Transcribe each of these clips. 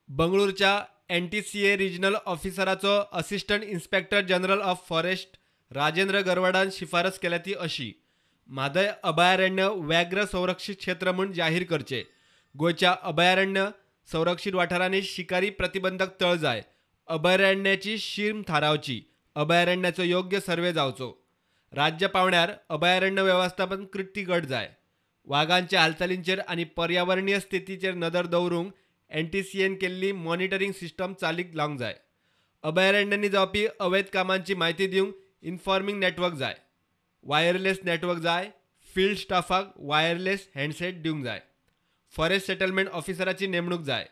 बंगळुरूच्या NTCA regional ऑफिसराचो assistant inspector general of forest Rajendra गरवाडान शिफारस केल्या ती अशी: म्हादय अभयारण्य व्याघ्र संरक्षित क्षेत्र म्हूण जाहीर करचे. गोंयच्या अभयारण्य संरक्षित वाठारांनी शिकारी प्रतिबंधक तळ जाय. अभयारण्याची शीम थारावची. अभयारण्याचो योग्य सर्वे जावचो. राज्य पावंड्यार अभयारण्य वेवस्थापन कृती गट जाय. वागांच्या हालचालींचेर आनी पर्यावरणीय स्थितीचेर नदर दवरूंक एनटीसीएन केल्ली मॉनिटरींग सिस्टम चालीक लावंक जाय. अभयारण्यांनी जावपी अवैध कामांची म्हायती दिवंक इन्फॉर्मिंग नेटवर्क जाय. वायरलेस नेटवर्क जाय. फिल्ड स्टाफाक वायरलेस हँडसेट दिवंक जाय. फॉरेस्ट सेटलमेंट ऑफिसराची नेमणूक जाय.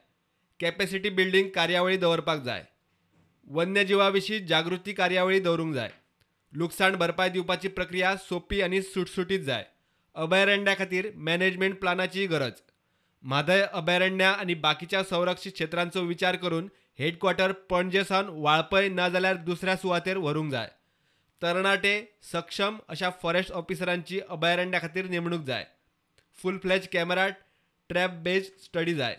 कॅपेसिटी बिल्डींग कार्यावळी दवरपाक जाय. वन्यजिवा विशीं जागृती कार्यावळी दवरूंक जाय. लुकसाण भरपाय दिवपाची प्रक्रिया सोपी आनी सुटसुटीत जाय. अभयारण्या खातीर मॅनेजमेंट प्लानाचीय गरज. म्हादय अभयारण्या आनी बाकीच्या संरक्षित क्षेत्रांचो विचार करून हेडक्वॉर्टर पणजे सावन वाळपय ना जाल्यार दुसऱ्या सुवातेर व्हरूंक जाय. तरणाटे सक्षम अशा फॉरेस्ट ऑफिसरांची अभयारण्या खातीर नेमणूक जाय. Full fledge camera trap based study जाय.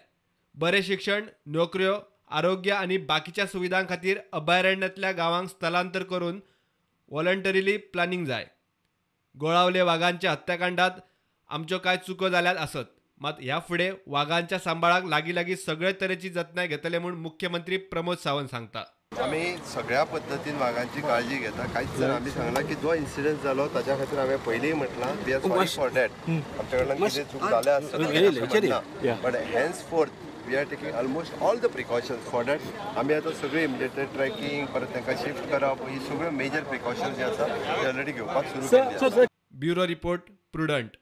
बरें शिक्षण, नोकऱ्यो, आरोग्य आनी बाकीच्या सुविधां खातीर अभयारण्यांतल्या गांवांक स्थलांतर करून वॉलंटरीली प्लॅनिंग जाय. गोळावले वागांच्या हत्याकांडात आमच्यो कांय चुको जाल्यात आसत, मात ह्या फुडें वागांच्या सांबाळाक लागीं लागीं सगळे तरेची जतनाय घेतले म्हूण मुख्यमंत्री प्रमोद सावंत सांगता. आमी सगळ्या पद्दतीन वागांची काळजी घेता. कांयच जाण आमी सांगलां की जो इन्सिडंट जालो ताच्या खातीर हांवें पयलींय म्हटलां, we are sorry for that. आमच्या कडल्यान कितें चूक जाल्या आसत, but henceforth we are taking almost all the precautions for that. आमी आतां सगळीं म्हणजे ते ट्रॅकिंग, परत तांकां शिफ्ट करप, ही सगळ्यो मेजर प्रिकॉशन्स जे आसा ते ऑलरेडी घेवपाक सुरू केल्ली आसा. Bureau report, Prudent.